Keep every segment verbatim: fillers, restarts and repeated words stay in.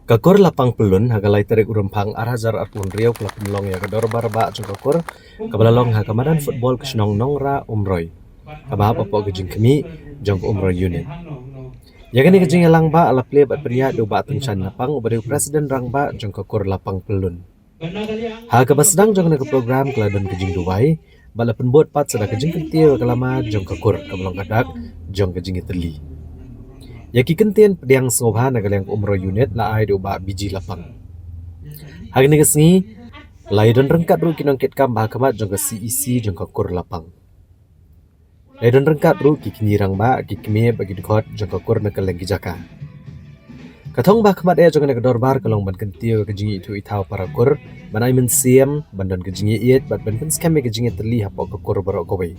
Ka kur Lapang Pyllun ha ka lai tarik u Rymphang ar hajar arphew hynriew ka la pynlong ïa ka dorbar bah jong ka kur, kaba la long ha ka madan football ka shnong Nongra Umroi, kaba hap hapoh ka jingkhmih jong ka Umroi Unit. Ïa kane ka jingïalang bah la plie bad pynïaid da u Bah Tyngshaiñ Lapang, uba dei u president rangbah jong ka kur Lapang Pyllun. Ha kaba sdang jong kane ka program ka la don ka jingduwai, bad la pynbud pat sa da ka jingkyntiew ïa ka lama jong ka kur, kaba long ka dak jong ka jingïatylli. Ïa ki kyntien pdiang sngewbha na ka liang ka Umroi Unit la ai da u Bah B G Lapang. Ha kane ka sngi la ïadon ryngkat ruh ki nongkitkam ba ha khmat jong ka C E C jong ka kur Lapang. La ïadon ryngkat ruh ki kñi rangbah, ki kmie bad ki dkhot jong ka kur na kylleng ki jaka. Ka thong ba ha khmat eh jong kane ka dorbar ka long ban kyntiew ïa ka jingïaithuh ithaw para kur, ban ai mynsiem, ban don ka jingïaieit bad ban pynskhem ïa ka jingïatylli hapoh ka kur baroh kawei.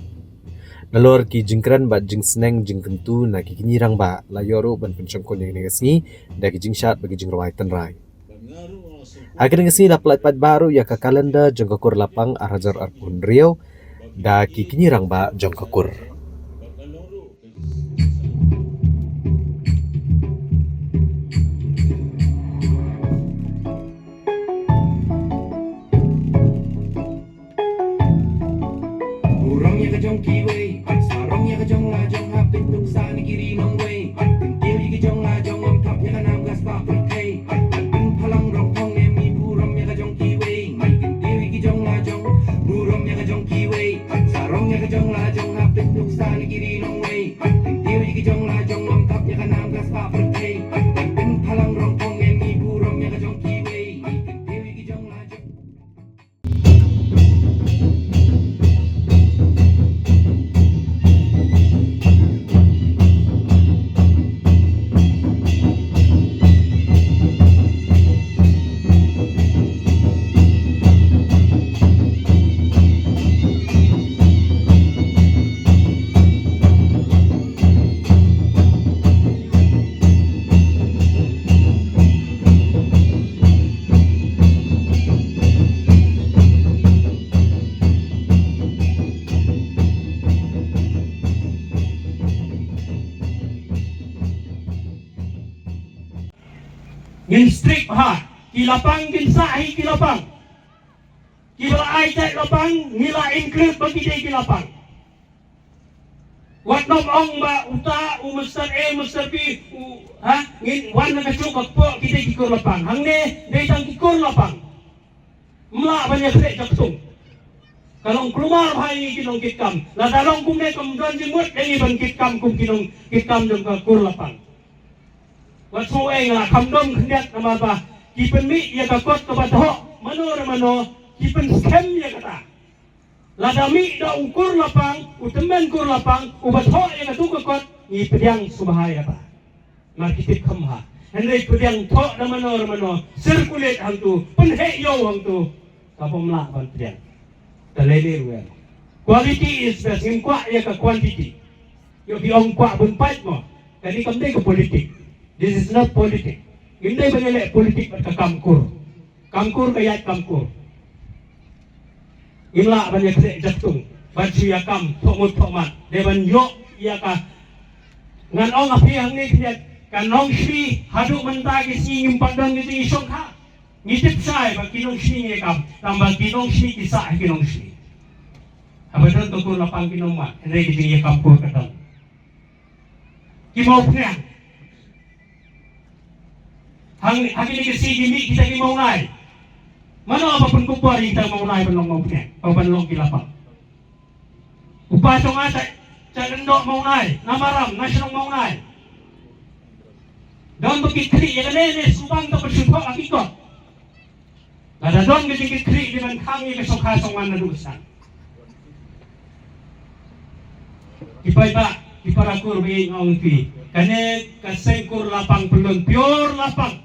Nalor ki jingkren bad jingsneng jingkyntu na ki kñi rangbah, la ïoh ruh ban pynshongkun ïa kane ka sngi da ki jingshad bad ki jingrwai tynrai. Ha kane ka sngi la pyllait paidbah ruh ïa ka kalendar jong ka kur Lapang ar hajar arphew hynriew da ki kñi rangbah jong ka kur. Burom ïa ka jong kiwei, bad sarong ïa ka jong la jong, hap pyntuksa na ki ri nongwei, bad kyntiew ïa ki jong la jong, ngam thap ïa ka nam ka spah pyrthei, bad, bad pynphalang rong thong em i burom ïa ka jong kiwei, bad kyntiew ïa ki jong la jong, burom ïa ka jong kiwei, bad sarong ïa ka jong la jong, hap pyntuksa na ki ri nongwei, bad kyntiew ïa ki jong la jong, ngam thap ïa ka nam ka spah pyrthei, bad pynphalang rong thong em i burom ïa ka jong kiwei, bad kyntiew ïa ki jong la jong. Ngin strict ha ki Lapang, kin sah hi ki Lapang. Kiba la ai jait Lapang, ngi la include ba ki dei ki Lapang. Wat nym ong ba uta u Mister A, Mister B, u, ha, ngin wan na ka juk ka kpoh ki dei ki kur Lapang. Hangne dei tang ki kur Lapang. Ym lah ban ïa khreh jaktung. Ka long kulmar bha ïa ngi ki nongkitkam. Lada long kumne kam don jingmut ïa ngi ban kitkam kum ki nongkitkam jong ka kur Lapang. Wat shu eng la kham dom khyndiat namar ba ki pynmih ïa ka kot kaba thoh mano re mano, ki pynskhem ïa kata. Lada mih da u kur Lapang, u tymmen kur Lapang, uba thoh ïa katu ka kot, ngi pdiang sngewbha ïa kata. Namar ki tip kham bha. Hynrei pdiang thoh da mano re mano, circulate hangtu, pynheh ïew hangtu, ka bym lah ban pdiang. Ka lei lei ruh em. Quality is best, ngim kwah ïa ka quantity. Ïoh ki ong kwah bun pait mo. Kane kam dei ka politik. This is not politik. Ngim dei ban ïaleh politik bad ka kam kur. Kam kur ka ïaid kam kur. Ngim lah ban ïa khreh jaktung ban shu ïa kam thoh mut thoh mat. Dei ban ïoh ïa ka. Ngan ong ha phi hangne khyndiat, ka nongshni haduh mynta ki sngi ngim pat don ki jingïashongkha. Ngi tip shai ba ki nongshni ngi kam, tang ba ki nongshni ki sah ki nongshni. Haba don ka kur Lapang ki nongmad, hynrei ki jingïakam kur ka don. Ki mawphniang. Hang, ha kine ki sngi ki mih kita ki mawnai. Mano ba pynkupbor ïa kita mawnai ban long mawphniang, ba ban long ki Lapang. U pa jong nga, Cha, Cha Lyngdoh Mawnai, na Maram, na shnong Mawnai. Don ba ki khlieh ïa kane ne sngewbang ka ba shu thoh ha ki kot. Lada don ka jingkitkhlieh, dei ban khang ïa ka shongkha shongman naduh san. Ki paidbah, ki para kur, ba ïeit, nga ong ïa phi, kane ka seng kur Lapang Pyllun, pure Lapang.